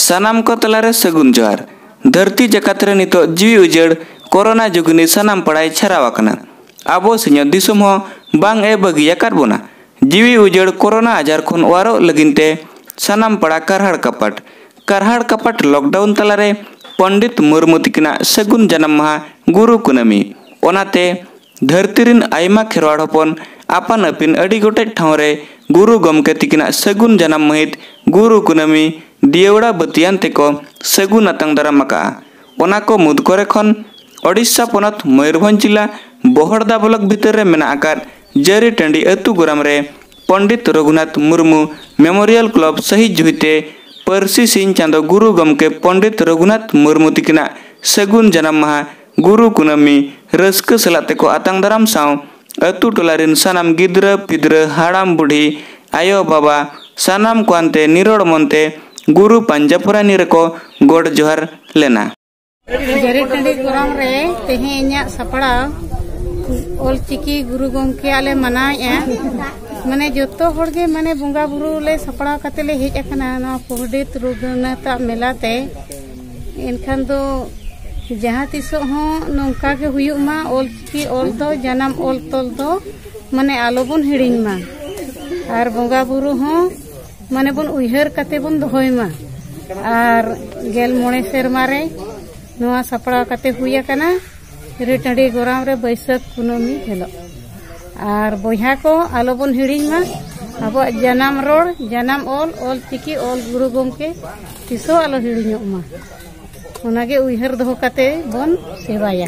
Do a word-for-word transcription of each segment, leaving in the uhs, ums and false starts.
ᱥᱟᱱᱟᱢ ᱠᱚ ᱛᱟᱞᱟᱨᱮ ᱥᱟᱹᱜᱩᱱ ᱡᱚᱦᱟᱨ᱾ ᱫᱷᱟᱹᱨᱛᱤ ᱡᱟᱠᱟᱛ ᱨᱮ ᱱᱤᱛᱚᱜ ᱡᱤᱣᱤ ᱩᱡᱟᱹᱲ ᱠᱳᱨᱳᱱᱟ ᱡᱩᱜᱤᱱᱤ ᱥᱟᱱᱟᱢ ᱯᱟᱲᱟᱭ ᱪᱷᱟᱨᱟᱣ ᱟᱠᱟᱱᱟ᱾ ᱟᱵᱚ ᱥᱤᱧᱚᱛ ᱫᱤᱥᱚᱢ ᱦᱚᱸ ᱵᱟᱝ ᱮ ᱵᱟᱹᱜᱤ ᱟᱠᱟᱫ ᱵᱚᱱᱟ᱾ ᱡᱤᱣᱤ ᱩᱡᱟᱹᱲ ᱠᱳᱨᱳᱱᱟ ᱟᱡᱟᱨ ᱠᱷᱚᱱ ᱚᱣᱟᱨᱚᱜ ᱞᱟᱹᱜᱤᱫ ᱛᱮ ᱥᱟᱱᱟᱢ ᱯᱟᱲᱟ ᱠᱟᱨᱦᱟᱲ ᱠᱟᱯᱟᱴ, ᱠᱟᱨᱦᱟᱲ ᱠᱟᱯᱟᱴ ᱞᱚᱠᱰᱟᱣᱩᱱ ᱛᱟᱞᱟᱨᱮ ᱯᱚᱱᱰᱤᱛ ᱢᱩᱨᱢᱩ ᱛᱤᱠᱤᱱᱟᱜ ᱥᱟᱹᱜᱩᱱ ᱡᱟᱱᱟᱢ ᱢᱟᱦᱟ ᱜᱩᱨᱩ ᱠᱩᱱᱟᱹᱢᱤ᱾ ᱚᱱᱟᱛᱮ ᱫᱷᱟᱹᱨᱛᱤ ᱨᱤᱱ ᱟᱭᱢᱟ ᱠᱷᱮᱨᱣᱟᱲ ᱦᱚᱯᱚᱱ ᱟᱯᱟᱱ ᱟᱹᱯᱤᱱ ᱟᱹᱰᱤ ᱜᱚᱴᱮᱡ ᱴᱷᱟᱶ ᱨᱮ ᱜᱩᱨᱩ ᱜᱚᱢᱠᱮ ᱛᱤᱠᱤᱱᱟᱜ ᱥᱟᱹᱜᱩᱱ ᱡᱟᱱᱟᱢ ᱢᱟᱹᱦᱤᱛ ᱜᱩᱨᱩ ᱠᱩᱱᱟᱹᱢᱤ ᱫᱤᱭᱟᱹᱣᱲᱟ ᱵᱟᱹᱛᱤᱭᱟᱱ ᱛᱮᱠᱚ ᱥᱟᱹᱜᱩᱱ ᱟᱛᱟᱝ ᱫᱟᱨᱟᱢ ᱟᱠᱟᱫᱼᱟ᱾ ᱚᱱᱟ ᱠᱚ ᱢᱩᱫᱽ ᱠᱚᱨᱮ ᱠᱷᱚᱱ ᱳᱰᱤᱥᱟ ᱯᱚᱱᱚᱛ ᱢᱚᱭᱩᱨᱵᱷᱚᱸᱡᱽ ᱡᱤᱞᱟ ᱵᱚᱦᱚᱲᱫᱟ ᱵᱞᱚᱠ ᱵᱷᱤᱛᱟᱹᱨ ᱨᱮ ᱢᱮᱱᱟᱜ ᱟᱠᱟᱫ ᱡᱟᱹᱨᱤ ᱴᱟᱺᱰᱤ ᱟᱹᱛᱩ ᱜᱚᱨᱟᱢ ᱨᱮ ᱯᱚᱱᱰᱤᱛ ᱨᱚᱜᱷᱩᱱᱟᱛᱷ ᱢᱩᱨᱢᱩ ᱢᱮᱢᱳᱨᱤᱭᱟᱞ ᱠᱞᱟᱵᱽ ᱥᱟᱹᱦᱤ ᱡᱩᱦᱤᱛᱮ ᱯᱟᱹᱨᱥᱤ ᱥᱤᱧ ᱪᱟᱸᱫᱚ ᱜᱩᱨᱩ ᱜᱚᱢᱠᱮ ᱯᱚᱱᱰᱤᱛ ᱨᱚᱜᱷᱩᱱᱟᱛᱷ ᱢᱩᱨᱢᱩ ᱛᱤᱠᱤᱱᱟᱜ ᱥᱟᱹᱜᱩᱱ ᱡᱟᱱᱟᱢ ᱢᱟᱦᱟ ᱜᱩᱨᱩ ᱠᱩᱱᱟᱹᱢᱤ ᱨᱟᱹᱥᱠᱟᱹ ᱥᱟᱞᱟᱜ ᱛᱮᱠᱚ ᱟᱛᱟᱝ ᱫᱟᱨᱟᱢ ᱥᱟᱶ ᱟᱹᱛᱩ ᱴᱚᱞᱟ ᱨᱤᱱ ᱥᱟᱱᱟᱢ ᱜᱤᱫᱽᱨᱟᱹ ᱯᱤᱫᱽᱨᱟᱹ ᱦᱟᱲᱟᱢ ᱵᱩᱰᱷᱤ ᱟᱭᱳ ᱵᱟᱵᱟ ᱥᱟᱱᱟᱢ ᱠᱚ ᱟᱱᱛᱮ ᱱᱤᱨᱚᱲ ᱢᱚᱱᱛᱮ ᱜᱩᱨᱩ ᱯᱟᱧᱡᱟᱯᱚᱨᱟᱱᱤ ᱨᱮᱠᱚ ᱜᱚᱰ ᱡᱚᱦᱟᱨ ᱞᱮᱱᱟ᱾ ᱡᱟᱹᱨᱤ ᱴᱟᱺᱰᱤ ᱜᱚᱨᱟᱢ ᱨᱮ ᱛᱮᱦᱮᱧ ᱤᱧᱟᱹᱜ ᱥᱟᱯᱲᱟᱣ ᱚᱞᱪᱤᱠᱤ ᱜᱩᱨᱩ ᱜᱚᱢᱠᱮᱭᱟᱜ ᱞᱮ ᱢᱟᱱᱟᱣᱮᱫᱼᱟ᱾ ᱢᱟᱱᱮ ᱡᱚᱛᱚ ᱦᱚᱲᱜᱮ ᱢᱟᱱᱮ ᱵᱚᱸᱜᱟ ᱵᱩᱨᱩ ᱞᱮ ᱥᱟᱯᱲᱟᱣ ᱠᱟᱛᱮ ᱞᱮ ᱦᱮᱡ ᱟᱠᱟᱱᱟ ᱱᱚᱣᱟ ᱯᱚᱱᱰᱤᱛ ᱨᱚᱜᱷᱩᱱᱟᱛᱷᱟᱜ ᱢᱮᱞᱟ ᱛᱮ᱾ ᱮᱱᱠᱷᱟᱱ ᱫᱚ ᱡᱟᱦᱟᱸ ᱛᱤᱥᱚᱜ ᱦᱚᱸ ᱱᱚᱝᱠᱟ ᱜᱮ ᱦᱩᱭᱩᱜ ᱢᱟ, ᱚᱞᱪᱤᱠᱤ ᱚᱞ ᱫᱚ ᱡᱟᱱᱟᱢ ᱚᱞ ᱛᱚᱞ ᱫᱚ ᱢᱟᱱᱮ ᱟᱞᱚᱵᱚᱱ ᱦᱤᱲᱤᱧ ᱢᱟ, ᱟᱨ ᱵᱚᱸᱜᱟ ᱵᱩᱨᱩ ᱦᱚᱸ ᱢᱟᱱᱮ ᱵᱚᱱ ᱩᱭᱦᱟᱹᱨ ᱠᱟᱛᱮ ᱵᱚᱱ ᱫᱚᱦᱚᱭ ᱢᱟ᱾ ᱟᱨ ᱜᱮᱞ ᱢᱚᱬᱮ ᱥᱮᱨᱢᱟ ᱨᱮ ᱱᱚᱣᱟ ᱥᱟᱯᱲᱟᱣ ᱠᱟᱛᱮ ᱦᱩᱭ ᱟᱠᱟᱱᱟ ᱨᱤᱴᱟᱹᱰᱤ ᱜᱚᱨᱟᱢ ᱨᱮ ᱵᱟᱹᱭᱥᱟᱹᱠᱷ ᱠᱩᱱᱟᱹᱢᱤ ᱦᱤᱞᱳᱜ᱾ ᱟᱨ ᱵᱚᱭᱦᱟ ᱠᱚ ᱟᱞᱚ ᱵᱚᱱ ᱦᱤᱲᱤᱧ ᱢᱟ, ᱟᱵᱚᱣᱟᱜ ᱡᱟᱱᱟᱢ ᱨᱚᱲ, ᱡᱟᱱᱟᱢ ᱚᱞ, ᱚᱞ ᱪᱤᱠᱤ, ᱚᱞ ᱜᱩᱨᱩ ᱜᱚᱢᱠᱮ ᱛᱤᱥ ᱦᱚᱸ ᱟᱞᱚ ᱦᱤᱲᱤᱧᱚᱜ ᱢᱟ᱾ ᱚᱱᱟᱜᱮ ᱩᱭᱦᱟᱹᱨ ᱫᱚᱦᱚ ᱠᱟᱛᱮ ᱵᱚᱱ ᱥᱮᱵᱟᱭᱟ᱾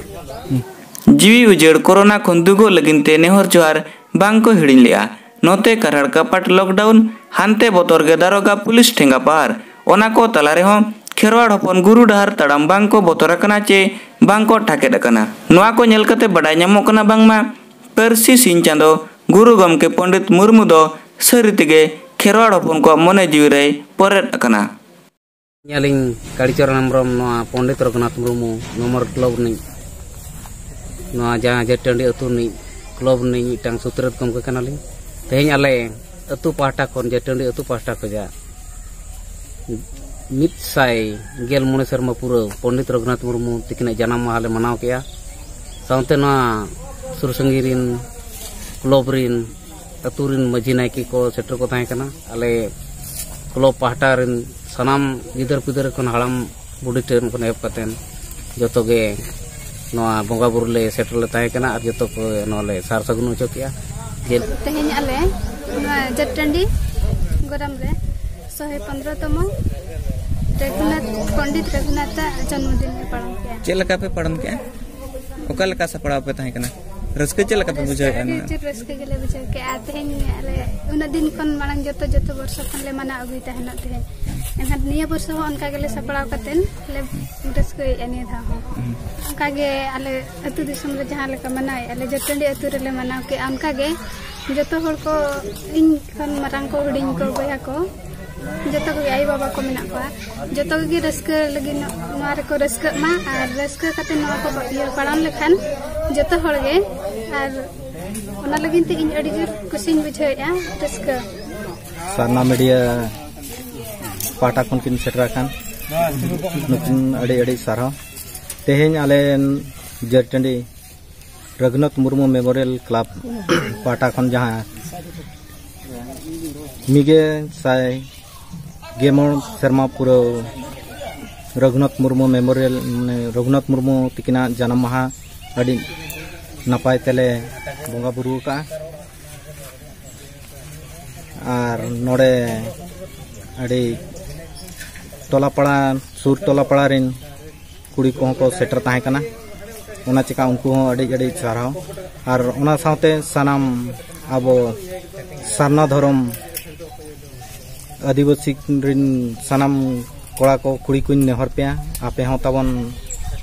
ᱡᱤᱣᱤ ᱩᱡᱟᱹᱲ ᱠᱳᱨᱳᱱᱟ ᱠᱷᱚᱱ ᱫᱩᱜᱚᱜ ᱞᱟᱹᱜᱤᱫ ᱛᱮ ᱱᱮᱦᱚᱨ ᱡᱚᱦᱟᱨ ᱵᱟᱝ ᱠᱚ ᱦᱤᱲᱤᱧ ᱞᱮᱫᱼᱟ᱾ ᱱᱚᱛᱮ ᱠᱟᱨᱦᱟᱲ ᱠᱟᱯᱟᱴ ᱞᱚᱠᱰᱟᱣᱩᱱ, ᱦᱟᱱᱛᱮ ᱵᱚᱛᱚᱨ ᱜᱮ ᱫᱟᱨᱚᱜᱟ ᱯᱩᱞᱤᱥ ᱴᱷᱮᱸᱜᱟ ᱯᱟᱦᱟᱨ᱾ ᱚᱱᱟ ᱠᱚ ᱛᱟᱞᱟ ᱨᱮᱦᱚᱸ ᱠᱷᱮᱨᱣᱟᱲ ᱦᱚᱯᱚᱱ ᱜᱩᱨᱩ ᱰᱟᱦᱟᱨ ᱛᱟᱲᱟᱢ ᱵᱟᱝ ᱠᱚ ᱵᱚᱛᱚᱨ ᱟᱠᱟᱱᱟ ᱪᱮ ᱵᱟᱝ ᱠᱚ ᱴᱷᱟᱠᱮᱫ ᱟᱠᱟᱱᱟ᱾ ᱱᱚᱣᱟ ᱠᱚ ᱧᱮᱞ ᱠᱟᱛᱮ ᱵᱟᱰᱟᱭ ᱧᱟᱢᱚᱜ ᱠᱟᱱᱟ ᱵᱟᱝᱢᱟ ᱯᱟᱹᱨᱥᱤ ᱥᱤᱧ ᱪᱟᱸᱫᱚ ᱜᱩᱨᱩ ᱜᱚᱢᱠᱮ ᱯᱚᱱᱰᱤᱛ ᱢᱩᱨᱢᱩ ᱫᱚ ᱥᱟᱹᱨᱤ ᱛᱮᱜᱮ ᱠᱷᱮᱨᱣᱟᱲ ᱦᱚᱯᱚᱱ ᱠᱚᱣᱟᱜ ᱢᱚᱱᱮ ᱡᱤᱣᱤ ᱨᱮᱭ ᱯᱚᱨᱮᱫ ᱟᱠᱟᱱᱟ᱾ ᱟᱹᱞᱤᱧ ᱠᱟᱲᱤᱪᱚᱨᱚᱱ ᱦᱮᱢᱵᱨᱚᱢ, ᱱᱚᱣᱟ ᱯᱚᱱᱰᱤᱛ ᱨᱚᱜᱷᱩᱱᱟᱛᱷ ᱢᱩᱨᱢᱩ ᱢᱮᱢᱳᱨᱤᱭᱟᱞ ᱠᱞᱟᱵᱽ ᱨᱤᱱᱤᱡ, ᱱᱚᱣᱟ ᱡᱟᱦᱟᱸ ᱡᱟᱹᱴᱟᱹᱱᱰᱤ ᱟᱹᱛᱩ ᱨᱤᱱᱤᱡ ᱠᱞᱟᱵᱽ ᱨᱤᱱᱤᱡ ᱢᱤᱫᱴᱟᱝ ᱥᱩᱛᱨᱮᱛ ᱜᱚᱢᱠᱮ ᱠᱟᱱᱟᱞᱤᱧ᱾ ᱛᱮᱦᱮᱧ ᱟᱞᱮ ᱟᱹᱛᱩ ᱯᱟᱦᱴᱟ ᱠᱷᱚᱱ, ᱡᱟᱹᱴᱟᱹᱱᱰᱤ ᱟᱹᱛᱩ ᱯᱟᱦᱴᱟ ᱠᱷᱚᱱᱟᱜ ᱢᱤᱫ ᱥᱟᱭ ᱜᱮᱞ ᱢᱚᱬᱮ ᱥᱮᱨᱢᱟ ᱯᱩᱨᱟᱹᱣ ᱯᱚᱱᱰᱤᱛ ᱨᱚᱜᱷᱩᱱᱟᱛᱷ ᱢᱩᱨᱢᱩ ᱛᱤᱠᱤᱱᱟᱜ ᱡᱟᱱᱟᱢ ᱢᱟᱦᱟ ᱞᱮ ᱢᱟᱱᱟᱣ ᱠᱮᱜᱼᱟ᱾ ᱥᱟᱶᱛᱮ ᱱᱚᱣᱟ ᱥᱩᱨ ᱥᱟᱺᱜᱤᱧ ᱨᱤᱱ ᱠᱞᱚᱵᱽ ᱨᱤᱱ, ᱟᱹᱛᱩ ᱨᱤᱱ ᱢᱟᱹᱡᱷᱤ ᱱᱟᱭᱠᱮ ᱠᱚ ᱥᱮᱴᱮᱨ ᱠᱚ ᱛᱟᱦᱮᱸ ᱠᱟᱱᱟ᱾ ᱟᱞᱮ ᱠᱞᱚᱵᱽ ᱯᱟᱦᱴᱟ ᱨᱤᱱ ᱥᱟᱱᱟᱢ ᱜᱤᱫᱟᱹᱨ ᱯᱤᱫᱟᱹᱨ ᱠᱷᱚᱱ ᱦᱟᱲᱟᱢ ᱵᱩᱰᱷᱤ ᱴᱷᱮᱱ ᱠᱷᱚᱱ ᱮᱦᱚᱵ ᱠᱟᱛᱮᱱ ᱡᱚᱛᱚ ᱜᱮ ᱱᱚᱣᱟ ᱵᱚᱸᱜᱟ ᱵᱩᱨᱩ ᱞᱮ ᱥᱮᱴᱮᱨ ᱞᱮ ᱛᱟᱦᱮᱸ ᱠᱟᱱᱟ ᱟᱨ ᱡᱚᱛᱚ ᱠᱚ ᱱᱚᱣᱟ ᱞᱮ ᱥᱟᱨ ᱥᱟᱹᱜᱩᱱ ᱦᱚᱪᱚ ᱠᱮᱜᱼᱟ᱾ ᱡᱮ ᱛᱮᱦᱮᱧ ᱟᱞᱮ ᱱᱚᱣᱟ ᱡᱟᱹᱛᱴᱟᱺᱰᱤ ᱜᱚᱨᱟᱢ ᱨᱮ ᱥᱚᱦᱮ ᱯᱚᱱᱫᱽᱨᱚ ᱛᱚᱢᱚ ᱨᱚᱜᱷᱩᱱᱟᱛᱷ, ᱯᱚᱱᱰᱤᱛ ᱨᱚᱜᱷᱩᱱᱟᱛᱷᱟᱜ ᱡᱚᱱᱢᱚ ᱫᱤᱱ ᱞᱮ ᱯᱟᱞᱚᱱ ᱠᱮᱜᱼᱟ᱾ ᱪᱮᱫ ᱞᱮᱠᱟ ᱯᱮ ᱯᱟᱞᱚᱱ ᱠᱮᱜᱼᱟ? ᱚᱠᱟ ᱞᱮᱠᱟ ᱥᱟᱯᱲᱟᱣ ᱯᱮ ᱛᱟᱦᱮᱸ ᱠᱟᱱᱟ? ᱨᱟᱹᱥᱠᱟᱹ ᱪᱮᱫ ᱞᱮᱠᱟ ᱯᱮ ᱨᱟᱹᱥᱠᱟᱹ, ᱵᱩᱡᱷᱟᱹᱣᱮᱫᱼᱟ ᱟᱹᱰᱤ ᱱᱚᱣᱟ? ᱡᱳᱨ ᱨᱟᱹᱥᱠᱟᱹ ᱜᱮᱞᱮ ᱵᱩᱡᱷᱟᱹᱣ ᱠᱮᱜᱼᱟ᱾ ᱛᱮᱦᱮᱧ ᱟᱞᱮ ᱩᱱᱟᱹᱜ ᱫᱤᱱ ᱠᱷᱚᱱ ᱢᱟᱲᱟᱝ ᱡᱚᱛᱚ, ᱡᱚᱛᱚ ᱵᱚᱨᱥᱚ ᱠᱷᱚᱱ ᱞᱮ ᱢᱟᱱᱟᱣ ᱟᱹᱜᱩᱭ ᱛᱟᱦᱮᱱᱚᱜ ᱛᱮᱦᱮᱧ᱾ ᱮᱱᱠᱷᱟᱱ ᱱᱤᱭᱟᱹ ᱵᱚᱨᱥᱚ ᱦᱚᱸ ᱚᱱᱠᱟ ᱜᱮᱞᱮ ᱥᱟᱯᱲᱟᱣ ᱠᱟᱛᱮᱱ ᱞᱮ ᱨᱟᱹᱥᱠᱟᱹᱭᱮᱫᱼᱟ ᱱᱤᱭᱟᱹ ᱫᱷᱟᱣ ᱦᱚᱸ᱾ ᱦᱩᱸ᱾ ᱚᱱᱠᱟ ᱜᱮ ᱟᱞᱮ ᱟᱹᱛᱩ ᱫᱤᱥᱚᱢ ᱨᱮ ᱡᱟᱦᱟᱸ ᱞᱮᱠᱟ ᱢᱟᱱᱟᱣᱮᱫᱼᱟ ᱞᱮ, ᱡᱟᱹᱛᱟᱹᱰᱤ ᱟᱹᱛᱩ ᱨᱮᱞᱮ ᱢᱟᱱᱟᱣ ᱠᱮᱜᱼᱟ᱾ ᱚᱱᱠᱟ ᱜᱮ ᱡᱚᱛᱚ ᱦᱚᱲ ᱠᱚ, ᱤᱧ ᱠᱷᱚᱱ ᱢᱟᱨᱟᱝ ᱠᱚ, ᱦᱩᱰᱤᱧ ᱠᱚ, ᱵᱚᱭᱦᱟ ᱠᱚ, ᱡᱚᱛᱚ ᱠᱚᱜᱮ ᱟᱭᱳ ᱵᱟᱵᱟ ᱠᱚ ᱢᱮᱱᱟᱜ ᱠᱚᱣᱟ, ᱡᱚᱛᱚ ᱜᱮ ᱨᱟᱹᱥᱠᱟᱹ ᱞᱟᱹᱜᱤᱫ ᱱᱚᱣᱟ ᱨᱮᱠᱚ ᱨᱟᱹᱥᱠᱟᱹᱜ ᱢᱟ ᱟᱨ ᱨᱟᱹᱥᱠᱟᱹ ᱠᱟᱛᱮ ᱱᱚᱣᱟ ᱠᱚ ᱤᱭᱟᱹ ᱯᱟᱲᱟᱣ ᱞᱮᱠᱷᱟᱱ ᱡᱚᱛᱚ ᱦᱚᱲ ᱜᱮ, ᱟᱨ ᱚᱱᱟ ᱞᱟᱹᱜᱤᱫ ᱛᱮ ᱤᱧ ᱟᱹᱰᱤ ᱡᱳᱨ ᱠᱩᱥᱤᱧ ᱵᱩᱡᱷᱟᱹᱣᱮᱫᱼᱟ, ᱨᱟᱹᱥᱠᱟᱹ᱾ ᱥᱟᱨᱱᱟ ᱢᱤᱰᱤᱭᱟ ᱯᱟᱦᱴᱟ ᱠᱷᱚᱱ ᱠᱤᱱ ᱥᱮᱴᱮᱨ ᱟᱠᱟᱱ, ᱱᱩᱠᱤᱱ ᱟᱹᱰᱤ ᱟᱹᱰᱤ ᱥᱟᱨᱦᱟᱣ᱾ ᱛᱮᱦᱮᱧ ᱟᱞᱮ ᱡᱟᱹᱨᱴᱟᱺᱰᱤ ᱨᱚᱜᱷᱩᱱᱟᱛᱷ ᱢᱩᱨᱢᱩ ᱢᱮᱢᱳᱨᱤᱭᱟᱞ ᱠᱞᱟᱵᱽ ᱯᱟᱦᱴᱟ ᱠᱷᱚᱱ ᱡᱟᱦᱟᱸ ᱢᱤᱫ ᱜᱮ ᱥᱟᱭ ᱜᱮᱞ ᱢᱚᱬ ᱥᱮᱨᱢᱟ ᱯᱩᱨᱟᱹᱣ ᱨᱚᱜᱷᱩᱱᱟᱛᱷ ᱢᱩᱨᱢᱩ ᱢᱮᱢᱳᱨᱤᱭᱟᱞ, ᱢᱟᱱᱮ ᱨᱚᱜᱷᱩᱱᱟᱛᱷ ᱢᱩᱨᱢᱩ ᱛᱤᱠᱤᱱᱟᱜ ᱡᱟᱱᱟᱢ ᱢᱟᱦᱟ ᱟᱹᱰᱤ ᱱᱟᱯᱟᱭ ᱛᱮᱞᱮ ᱵᱚᱸᱜᱟ ᱵᱩᱨᱩ ᱟᱠᱟᱫᱼᱟ᱾ ᱟᱨ ᱱᱚᱰᱮ ᱟᱹᱰᱤ ᱴᱚᱞᱟ ᱯᱟᱲᱟ, ᱥᱩᱨ ᱴᱚᱞᱟ ᱯᱟᱲᱟ ᱨᱮᱱ ᱠᱩᱲᱤ ᱠᱚᱦᱚᱸ ᱠᱚ ᱥᱮᱴᱮᱨ ᱛᱟᱦᱮᱸ ᱠᱟᱱᱟ᱾ ᱚᱱᱟ ᱪᱤᱠᱟ ᱩᱱᱠᱩ ᱦᱚᱸ ᱟᱹᱰᱤ ᱟᱹᱰᱤ ᱥᱟᱨᱦᱟᱣ᱾ ᱟᱨ ᱚᱱᱟ ᱥᱟᱶᱛᱮ ᱥᱟᱱᱟᱢ ᱟᱵᱚ ᱥᱟᱨᱱᱟ ᱫᱷᱚᱨᱚᱢ ᱟᱹᱫᱤᱵᱟᱹᱥᱤ ᱨᱮᱱ ᱥᱟᱱᱟᱢ ᱠᱚᱲᱟ ᱠᱚ, ᱠᱩᱲᱤ ᱠᱚᱧ ᱱᱮᱦᱚᱨ ᱯᱮᱭᱟ, ᱟᱯᱮ ᱦᱚᱸ ᱛᱟᱵᱚᱱ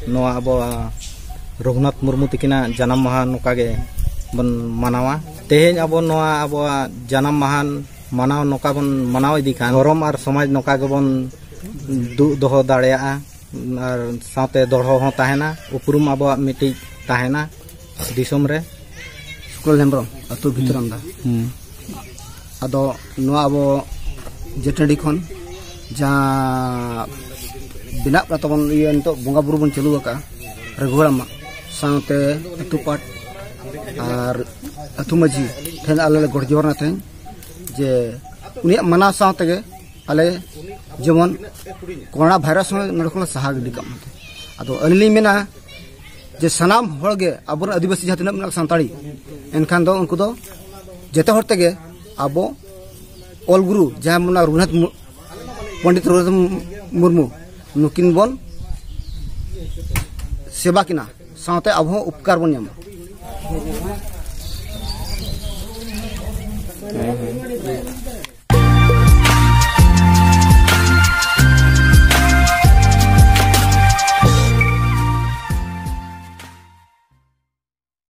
ᱱᱚᱣᱟ ᱟᱵᱚ ᱨᱚᱜᱷᱩᱱᱟᱛᱷ ᱢᱩᱨᱢᱩ ᱛᱤᱠᱤᱱᱟᱜ ᱡᱟᱱᱟᱢ ᱢᱟᱦᱟ ᱱᱚᱝᱠᱟ ᱜᱮ ᱵᱚᱱ ᱢᱟᱱᱟᱣᱟ᱾ ᱛᱮᱦᱮᱧ ᱟᱵᱚ ᱱᱚᱣᱟ ᱟᱵᱚᱣᱟᱜ ᱡᱟᱱᱟᱢ ᱢᱟᱦᱟ ᱢᱟᱱᱟᱣ ᱱᱚᱝᱠᱟ ᱵᱚᱱ ᱢᱟᱱᱟᱣ ᱤᱫᱤ ᱠᱷᱟᱱ, ᱫᱷᱚᱨᱚᱢ ᱟᱨ ᱥᱚᱢᱟᱡᱽ ᱱᱚᱝᱠᱟ ᱜᱮᱵᱚᱱ ᱫᱩᱜ ᱫᱚᱦᱚ ᱫᱟᱲᱮᱭᱟᱜᱼᱟ᱾ ᱟᱨ ᱥᱟᱶᱛᱮ ᱫᱚᱲᱦᱚ ᱦᱚᱸ ᱛᱟᱦᱮᱱᱟ, ᱩᱯᱨᱩᱢ ᱟᱵᱚᱣᱟᱜ ᱢᱤᱫᱴᱤᱡ ᱛᱟᱦᱮᱱᱟ ᱫᱤᱥᱚᱢ ᱨᱮ᱾ ᱥᱩᱠᱞᱟᱞ ᱦᱮᱢᱵᱨᱚᱢ, ᱟᱹᱛᱩ ᱵᱷᱤᱛᱨᱟᱢᱫᱟ᱾ ᱦᱩᱸ᱾ ᱟᱫᱚ ᱱᱚᱣᱟ ᱟᱵᱚ ᱡᱟᱹᱴᱟᱹᱰᱤ ᱠᱷᱚᱱ ᱡᱟᱦᱟᱸ ᱵᱮᱱᱟᱜ ᱠᱟᱱ ᱛᱟᱵᱚᱱ ᱤᱭᱟᱹ, ᱱᱤᱛᱚᱜ ᱵᱚᱸᱜᱟ ᱵᱩᱨᱩ ᱵᱚᱱ ᱪᱟᱹᱞᱩ ᱟᱠᱟᱫᱼᱟ ᱨᱟᱹᱜᱷᱩ ᱦᱟᱲᱟᱢᱟᱜ, ᱥᱟᱶᱛᱮ ᱟᱹᱛᱩ ᱯᱟᱴ ᱟᱨ ᱟᱹᱛᱩ ᱢᱟᱹᱡᱷᱤ ᱴᱷᱮᱱ ᱟᱞᱮ ᱞᱮ ᱜᱚᱰ ᱡᱚᱦᱟᱨ ᱮᱱᱟ ᱛᱮᱦᱮᱧ, ᱡᱮ ᱩᱱᱤᱭᱟᱜ ᱢᱟᱱᱟᱣ ᱥᱟᱶ ᱛᱮᱜᱮ ᱟᱞᱮ ᱡᱮᱢᱚᱱ ᱠᱚᱨᱳᱱᱟ ᱵᱷᱟᱭᱨᱟᱥ ᱦᱚᱸ ᱱᱚᱰᱮ ᱠᱷᱚᱱ ᱞᱮ ᱥᱟᱦᱟ ᱜᱤᱰᱤ ᱠᱟᱜ ᱢᱟ᱾ ᱟᱫᱚ ᱟᱹᱞᱤᱧ ᱞᱤᱧ ᱢᱮᱱᱟ ᱡᱮ ᱥᱟᱱᱟᱢ ᱦᱚᱲ ᱜᱮ ᱟᱵᱚᱨᱮᱱ ᱟᱹᱫᱤᱵᱟᱹᱥᱤ ᱡᱟᱦᱟᱸ ᱛᱤᱱᱟᱹᱜ ᱢᱮᱱᱟᱜ ᱠᱚ ᱥᱟᱱᱛᱟᱲᱤ, ᱮᱱᱠᱷᱟᱱ ᱫᱚ ᱩᱱᱠᱩ ᱫᱚ ᱡᱚᱛᱚ ᱦᱚᱲ ᱛᱮᱜᱮ ᱟᱵᱚ ᱚᱞ ᱜᱩᱨᱩ ᱡᱟᱦᱟᱸᱭ ᱢᱮᱱᱟᱜ ᱨᱚᱜᱷᱩᱱᱟᱛᱷ ᱢᱩ-, ᱯᱚᱱᱰᱤᱛ ᱨᱚᱜᱷᱩᱱᱟᱛᱷ ᱢᱩᱨᱢᱩ, ᱱᱩᱠᱤᱱ ᱵᱚᱱ ᱥᱮᱵᱟ ᱠᱤᱱᱟ, ᱥᱟᱶᱛᱮ ᱟᱵᱚ ᱦᱚᱸ ᱩᱯᱠᱟᱨ ᱵᱚᱱ ᱧᱟᱢᱟ᱾